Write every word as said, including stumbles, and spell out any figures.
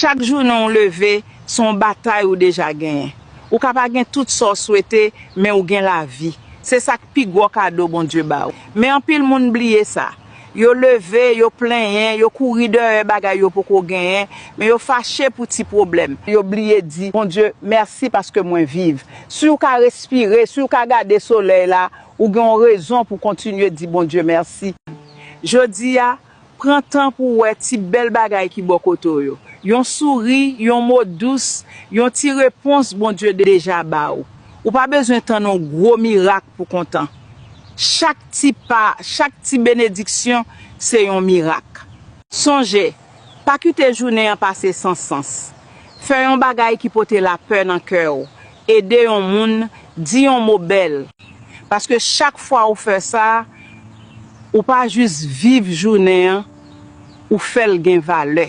Chak jounen w leve, se yon batay ou deja genyen. Ou ka pa gen tout sa w swete, men ou gen lavi. Se sa k pi gwo kado Bondye ba w. Men anpil moun bliye sa. Yo leve, yo plenyen, yo kouri dèyè bagay yo poko genyen, men yo fache pou ti pwoblèm. Yo bliye di Bondye mèsi paske mwen viv. Si w ka respire, si w ka gade solèy la, ou gen yon rezon pou kontinye di Bondye mèsi. Jodi a, pran tan pou w wè ti bèl bagay ki bò kote w yo. Yon souri, yon mo dous, yon ti repons Bondye deja ba w. Ou pa bezwen tann yon gwo mirak pou kontan. Chak ti pa, chak ti benediksyon, se yon mirak. Sonje, pa kite jounen an pase san sans. Fè yon bagay ki pote lapè nan kè w. Ede yon moun, di yon mo bèl. Paske chak fwa ou fè sa, ou pa jis viv jounen an, ou fè l gen valè.